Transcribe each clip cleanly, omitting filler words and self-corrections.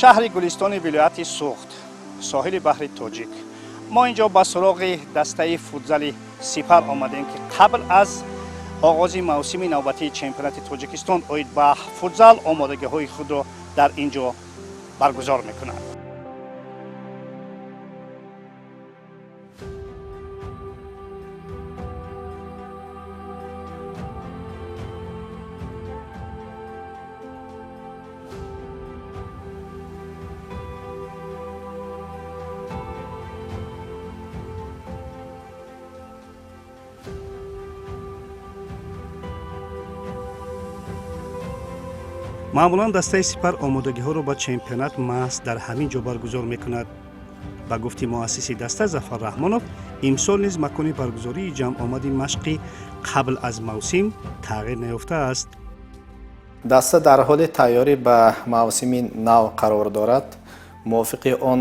Шаҳри Гулистони вилояти Суғд, соҳили баҳри Тоҷик. Мо ин ҷо ба суроғи дастаи футзали Сипар омадем, ки қабл аз оғози мавсими навбатии чемпионати Тоҷикистон оид ба футзал омодагиҳои худро дар ин ҷо баргузор мекунанд. Маъмулан дастаи Сипар омодагиҳоро ба чемпионат маҳз дар ҳамин ҷо баргузор мекунад. Ба гуфти муассиси даста Зафар Раҳмонов, имсол низ макони баргузории ҷамъомади машқи қабл аз мавсим тағйир наёфтааст. Даста дар ҳоли тайёрӣ ба мавсими нав қарор дорад. Мувофиқи он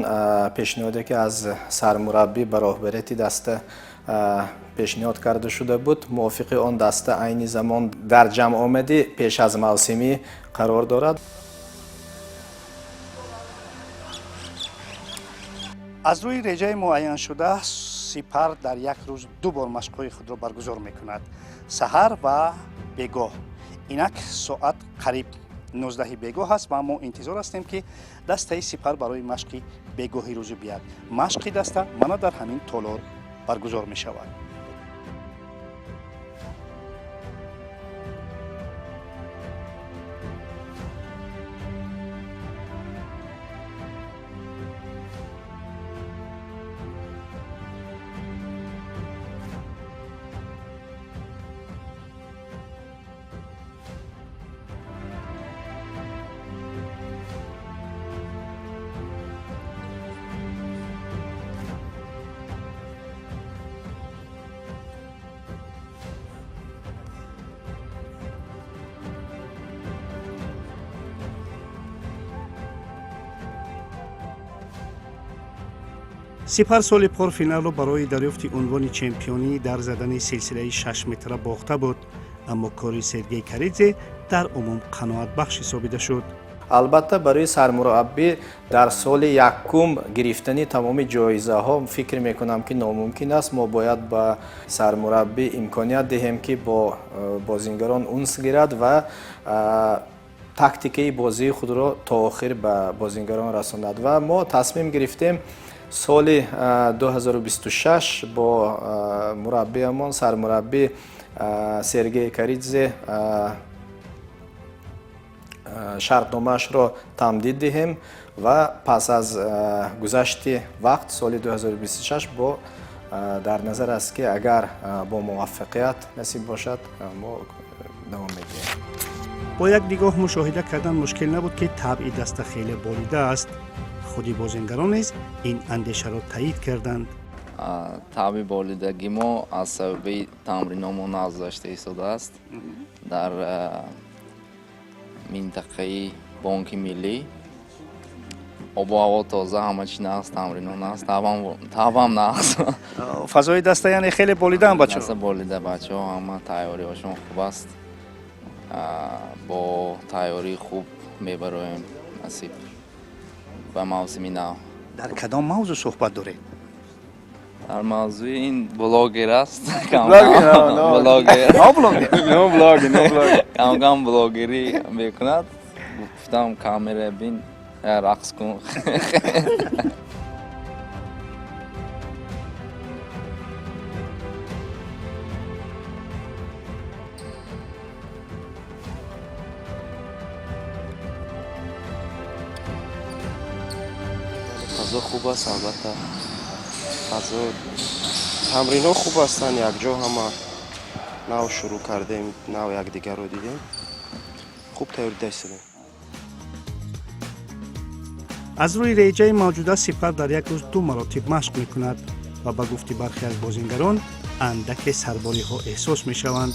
пешниҳоде, ки аз сармураббӣ ба роҳбарияти даста пешниҳод карда шуда буд, мувофиқи он даста айни замон дар ҷамъомади пеш аз мавсимӣ қарор дорад. Аз рӯи реҷаи муайяншуда, Сипар дар як рӯз ду бор машқҳои худро баргузор мекунад: саҳар ва бегоҳ. Инак соат қариб 19 бегоҳ аст ва мо интизор ҳастем, ки дастаи Сипар барои машқи бегоҳи рӯзӣ биёд. Машқи даста мана дар ҳамин толор баргузор мешавад. Сипар соли пор финалро барои дарёфти унвони чемпионӣ дар задани силсилаи 6 метра бохта буд, аммо кори Сергей Каридзе дар умум қаноатбахш ҳисобида шуд. Албатта, барои сармураббӣ дар соли якум гирифтани тамоми ҷоизаҳо, фикр мекунам, ки номумкин аст. Мо бояд ба сармураббӣ имконият диҳем, ки бо бозингарон унс гирад ва тактикаи бозии худро то охир ба бозингарон расонад. Ва мо тасмим гирифтем соли 2026 бо мураббиамон, сармураббӣ Сергей Каридзе, шартномаашро тамдид диҳем ва пас аз гузашти вақт, соли 2026, бо дар назар аст, ки агар бо муваффақият насиб бошад, мо давом медиҳем. Бо як нигоҳ мушоҳида кардан мушкил набуд, ки табъи даста хеле болида аст. Худи бозингарон низ ин андешаро таъид карданд. Табъи болидагӣ мо аз сабаби тамриномо нағз истодааст. Дар минтақаи Бонки Миллӣ обу ҳаво тоза, ҳама чи нағз, тамрино нағз, табъам нағз. Фазои даста яъне хеле болидаам бачаҳо. Даста болида, бачаҳо ҳама тайёриҳошон хуб аст. Бо тайёрии хуб мебароем, насиб, ба мавсими нав. Дар кадом мавзӯъ суҳбат доред? Дар мавзӯи ин блогер аст. Блогер. Камкам блогерӣ мекунад. Гуфтам, камера бин, рақс кун. Фазо хуб аст, албатта, фазо, тамринҳо хуб ҳастанд. Якҷо ҳама нав шурӯъ кардем, нав якдигарро дидем, хуб тайёр дастидем. Аз рӯи реҷаи мавҷуда, Сипар дар як рӯз ду маротиб машқ мекунад ва ба гуфти бархе аз бозингарон, андаке сарбориҳо эҳсос мешаванд.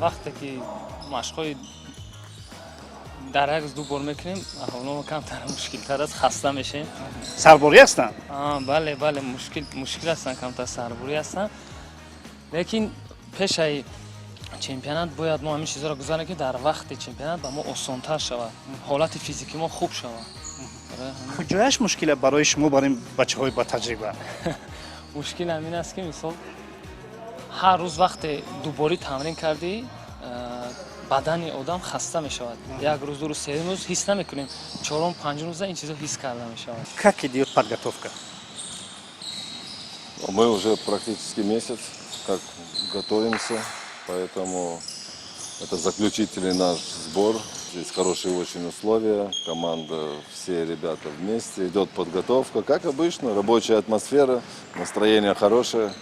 Вақте ки машқҳои дар як рӯз ду бор мекунем, аҳоло камтар мушкилтар аст, хаста мешем. Сарборӣ ҳастанд? Бале, бале, мушкил ҳастанд, камтар сарборӣ ҳастанд, лекин пешаи Чемпионат бояд мо ҳамин чизҳоро гузарем, ки дар вақти чемпионат ба мо осонтар шавад, ҳолати физикӣ мо хуб шавад. Куҷояш мушкила барои шумо, барои бачаҳои батаҷриба? Мушкил ҳамин аст, ки мисол ҳар рӯз вақте дуборӣ тамрин кардӣ, бадани одам хаста мешавад. Як рӯз, 2 рӯз, сеюм рӯз ҳис намекунем, чорум, панҷум рӯза ин чизо ҳис карда мешавад. Как идет подготовка? Мы уже практически месяц как готовимся, поэтому это заключительный наш сбор. Здесь хорошие очень условия, команда, все ребята вместе, идет подготовка, как обычно, рабочая атмосфера, настроение хорошее,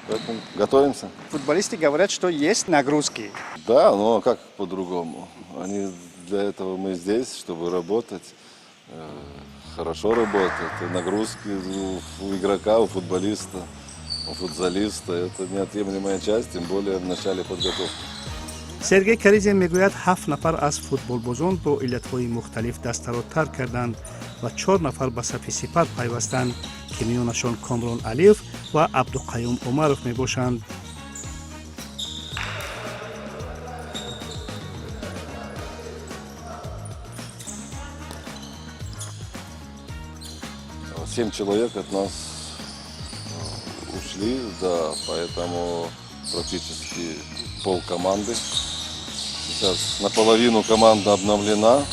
поэтому готовимся. Футболисты говорят, что есть нагрузки. Да, но как по-другому? Они для этого мы здесь, чтобы работать, хорошо работать. Нагрузки у игрока, у футболиста, у футзалиста – это неотъемлемая часть, тем более в начале подготовки. Сергей Каризин мегӯяд, ҳафт нафар аз футболбозон бо иллатҳои мухталиф дастаро тарк карданд ва чор нафар ба сафи Сипар пайвастанд, ки миёнашон Комрон Алиев ва Абдуқаюм Умаров мебошанд. Семь человек от нас ушли, да, поэтому практически пол команды. Сейчас наполовину команда обновлена.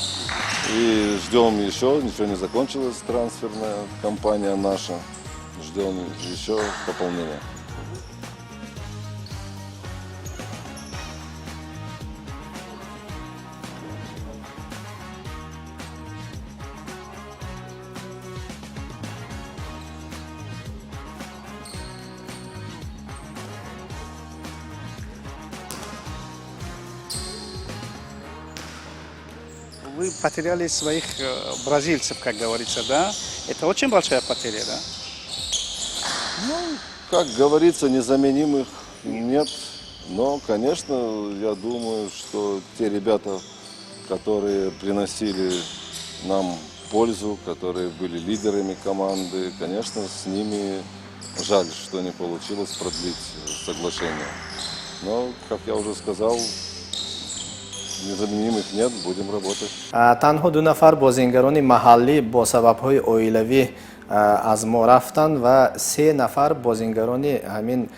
И ждем еще, ничего не закончилась трансферная кампания наша. Ждем еще пополнения. Вы потеряли своих бразильцев, как говорится, да? Это очень большая потеря, да? Ну, как говорится, незаменимых нет. Но, конечно, я думаю, что те ребята, которые приносили нам пользу, которые были лидерами команды, конечно, с ними жаль, что не получилось продлить соглашение. Но, как я уже сказал, незаменимых нет, будем работать. Танҳо ду нафар бозингарони маҳаллӣ бо сабабҳои оилавӣ аз мо рафтанд ва се нафар бозингарони ҳамин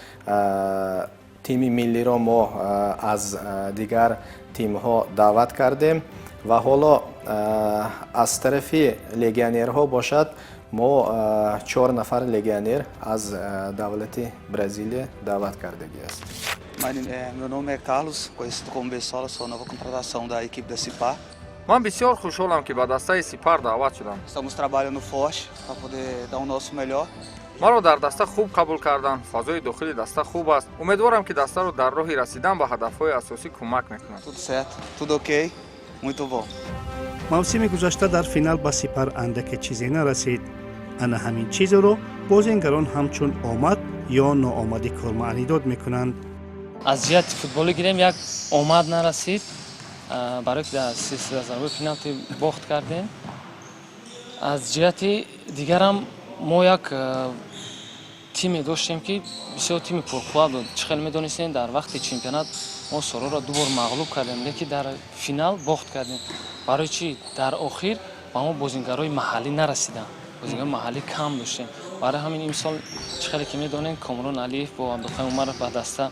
тими миллиро мо аз дигар тимҳо даъват кардем ва ҳоло аз тарафи легионерҳо бошад, мо чор нафар легионер аз давлати Бразилия даъват кардагӣ аст. Meu nome é Carlos, conhecido como Bessola, sou a nova contratação da equipe da Sipar. Ман бисёр хушҳолам, ки ба дастаи Сипар даъват шудам. Estamos trabalhando forte para poder dar o nosso melhor. Маро дар даста хуб қабул карданд, фазои дохили даста хуб аст. Умедворам, ки дастаро дар роҳи расидан ба ҳадафҳои асосӣ кӯмак мекунад. Tudo certo, tudo ok, muito bom. Мавсими гузашта дар финал ба Сипар андаке чизе нарасид. Ана ҳамин чизеро бозингарон ҳамчун омад ё ноомади кор маънидод мекунанд. Аз ҷиҳати футболӣ гирем, як омад нарасид, барое ки дар силсила зарбаи пеналти бохт кардем. Аз ҷиҳати дигарам мо як тиме доштем, ки бисёр тими пурқувват буд. Чӣ хел медонистем, дар вақти чемпионат мо Сороро ду бор мағлуб кардем, лекин дар финал бохт кардем. Барои чӣ? Дар охир ба мо бозингарои маҳаллӣ нарасиданд, бозингарои маҳаллӣ кам доштем. Барои ҳамин имсол, чӣ хеле ки медонем, Комрон Алиев бо Абдуқаюм Умаров ба даста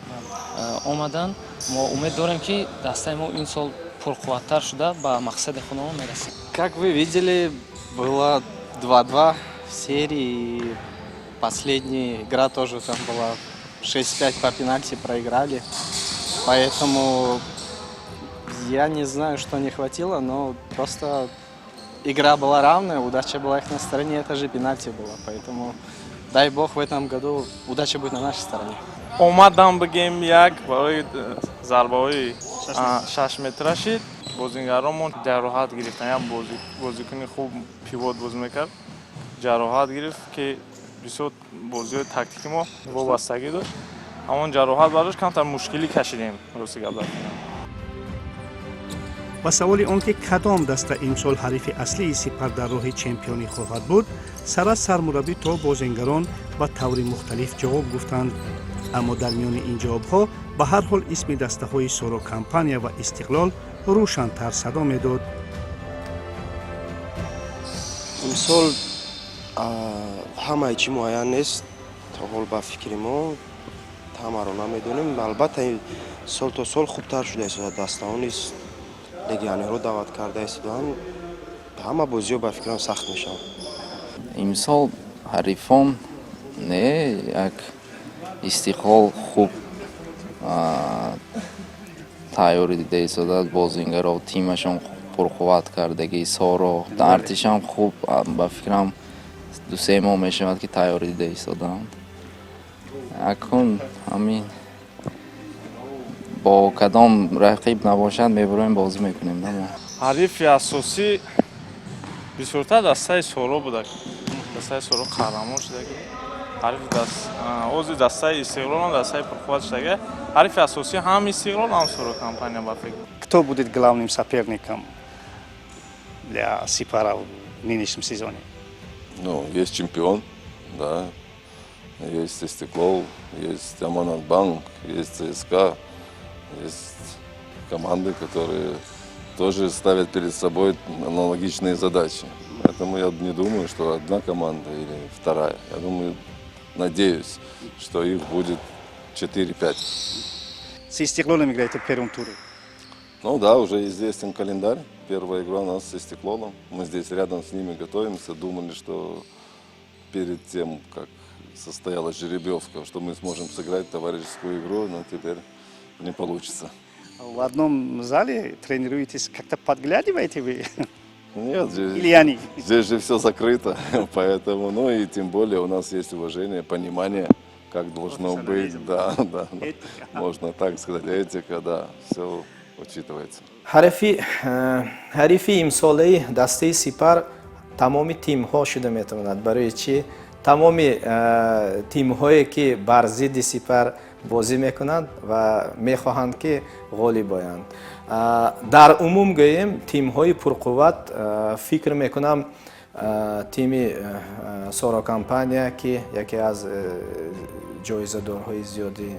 омаданд. Мо умед дорем, ки дастаи мо ин сол пурқувваттар шуда, ба мақсади худамон мерасем. Как вы видели, было 2-2 в серии. И последняя игра тоже там была 6-5, по пенальти проиграли. Поэтому я не знаю, что не хватило, но просто игра была равная, удача была их на стороне, это же пенальти было. Поэтому дай бог, в этом году удача будет на нашей стороне. Омадам, бигем, як барои зарбаҳои 6 метра шид. Бозингаромон ҷароҳат гирифтан. Як бозикуни хуб, пивот бозӣ мекард, ҷароҳат гирифт, ки бисёр бозиҳои тактики мо вобастагӣ дошт. Ҳамон ҷароҳат бардошт, камтар мушкилӣ кашидем, рости гап, дар финал. Ба саволи он ки кадом даста имсол ҳарифи аслии Сипар дар роҳи чемпионӣ хоҳад буд, сар аз сармураббӣ то бозингарон ба таври мухталиф ҷавоб гуфтанд. Аммо дар миёни ин ҷавобҳо Ба ҳар ҳол, исми дастаҳои Соро Компания ва Истиқлол рӯшантар садо медод. Имсол ҳамаи чӣ муайян нест. То ҳол, ба фикри мо, ҳамаро намедонем. Албатта, сол то сол хубтар шуда истода, дастаҳо низ легионерҳо даъват карда истодаанд. Ҳама бозиҳо, ба фикрам, сахт мешаванд. Имсол ҳарифон не, як Истиқлол хуб тайёрӣ дида истодааст, бозингаро, тимашон пурқувват кардагӣ. Соро, Артишам хуб, ба фикрам, 2-3 моҳ мешавад, ки тайёрӣ дида истодаанд. Акун ҳамин бо кадом рақиб набошад, мебароем, бозӣ мекунем. Ҳарифи асосӣ бисёртар дастаи Соро буда. Дастаи Соро қаҳрамон шудаги. Ҳарифи ози дастаи Истиқлолам дастаи пурқувват шудаги. Ҳарифи асосӣ ҳам Истиқлол, ҳам Соро Компания, ба фикр. Кто будет главным соперником для Сипара в нынешнем сезоне? Ну, есть чемпион, да, есть Истиклол, есть Амонатбанк, есть ЦСКА, есть команды, которые тоже ставят перед собой аналогичные задачи. Поэтому я не думаю, что одна команда или вторая. Я думаю, надеюсь, что их будет 4-5. С Истиклолом играете в первом туре? Ну да, уже известен календарь. Первая игра у нас с Истиклолом. Мы здесь рядом с ними готовимся. Думали, что перед тем, как состоялась жеребьевка, что мы сможем сыграть товарищескую игру, но теперь не получится. В одном зале тренируетесь, как-то подглядываете вы? Нет, здесь, Или они? Здесь же все закрыто, поэтому, ну и тем более у нас есть уважение, понимание, как должно быть, да, можно так сказать, этика, да, все учитывается. Ҳарифи имсолаи дастаи Сипар тамоми тимҳо шуда метавонад. Барои чӣ? Тамоми тимҳое, ки бар зидди Сипар бозӣ мекунанд ва мехоҳанд, ки ғолиб оянд. Дар умум гӯем, тимҳои пурқувват, фикр мекунам, тими Соро Компания, ки яке аз ҷоизадорҳои зиёди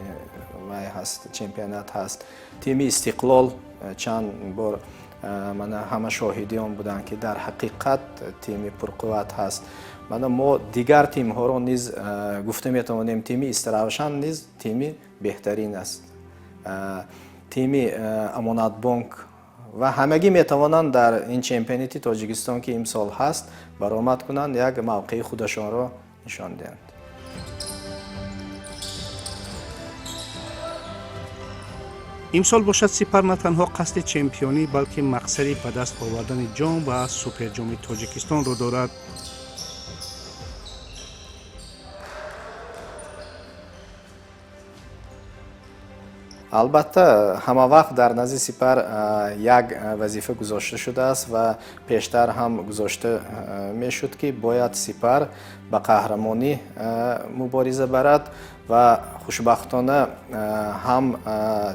вай ҳаст, чемпионат ҳаст, тими Истиқлол, чанд бор мана ҳама шоҳиди он буданд, ки дар ҳақиқат тими пурқувват ҳаст. Мана мо дигар тимҳоро низ гуфта метавонем. Тими Истаравшан низ тими беҳтарин аст, тими Амонатбонк ва ҳамагӣ метавонанд дар ин чемпионати Тоҷикистон, ки имсол ҳаст, баромад кунанд, як мавқеи худашонро нишон диҳанд. Имсол бошад, Сипар на танҳо қасди чемпионӣ, балки мақсади ба даст овардани ҷом ва Суперҷоми Тоҷикистонро дорад. Албатта, ҳама вақт дар назди Сипар як вазифа гузошта шудааст ва пештар ҳам гузошта мешуд, ки бояд Сипар ба қаҳрамонӣ мубориза барад. Ва хушбахтона ҳам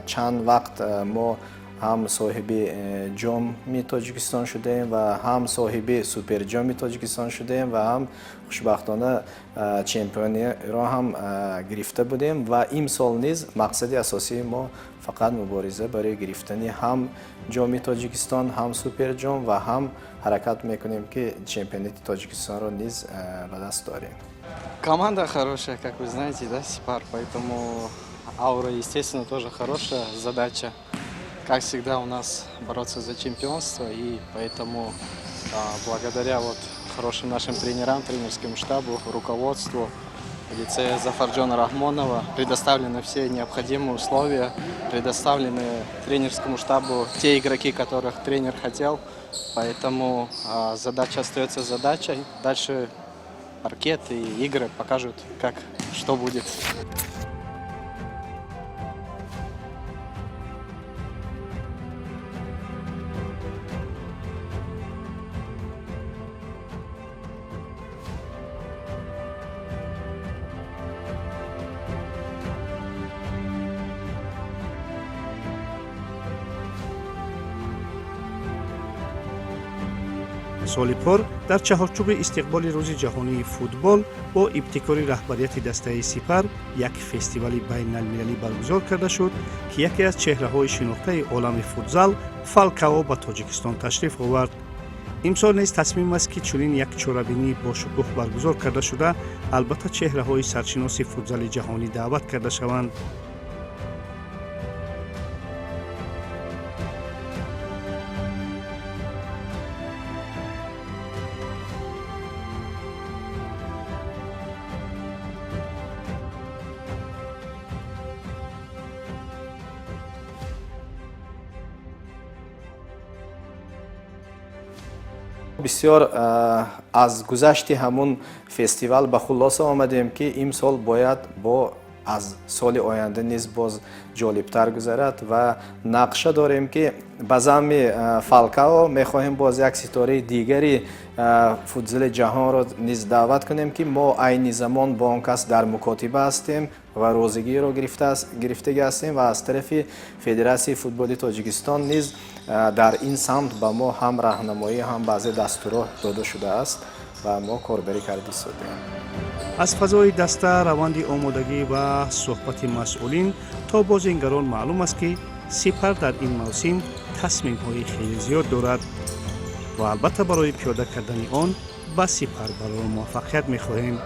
чанд вақт мо ҳам соҳиби ҷоми Тоҷикистон шудаем ва ҳам соҳиби Суперҷоми Тоҷикистон шудаем ва ҳам хушбахтона чемпиониро ҳам гирифта будем. Ва имсол низ мақсади асосии мо фақат мубориза барои гирифтани ҳам ҷоми Тоҷикистон, ҳам Суперҷом ва ҳам ҳаракат мекунем, ки чемпионати Тоҷикистонро низ ба даст дорем. Команда хорошая, как вы знаете, да, Сипар, поэтому аура, естественно, тоже хорошая. Задача, как всегда, у нас бороться за чемпионство, и поэтому благодаря вот хорошим нашим тренерам, тренерскому штабу, руководству в лице Зафарджона Рахмонова предоставлены все необходимые условия, предоставлены тренерскому штабу те игроки, которых тренер хотел, поэтому задача остается задачей. Дальше паркет и игры покажут, как, что будет. Соли пор дар чаҳорчӯби истиқболи Рӯзи ҷаҳонии футбол бо ибтикори раҳбарияти дастаи Сипар як фестивали байналмилалӣ баргузор карда шуд, ки яке аз чеҳраҳои шинохтаи олами футзал, Фалкао, ба Тоҷикистон ташриф овард. Имсол низ тасмим аст, ки чунин як чорабинии бошукӯҳ баргузор карда шуда, албатта, чеҳраҳои саршиноси футзали ҷаҳонӣ даъват карда шаванд. Бисёр аз гузашти ҳамун фестивал ба хулоса омадем, ки имсол бояд бо аз соли оянда низ боз ҷолибтар гузарад ва нақша дорем, ки ба замми Фалкао мехоҳем боз як ситораи дигари футзали ҷаҳонро низ даъват кунем, ки мо айни замон бо он кас дар мукотиба ҳастем ва розигиро гирифтагӣ ҳастем ва аз тарафи Федератсияи футболи Тоҷикистон низ дар ин самт ба мо ҳам раҳнамоӣ, ҳам баъзе дастурҳо дода шудааст ва мо корбарӣ карда истодаем. Аз фазои даста, раванди омодагӣ ва суҳбати масъулин то бозингарон маълум аст, ки Сипар дар ин мавсим тасмимҳои хеле зиёд дорад ва албатта барои пиёда кардани он ба Сипар барои муваффақият мехоҳем.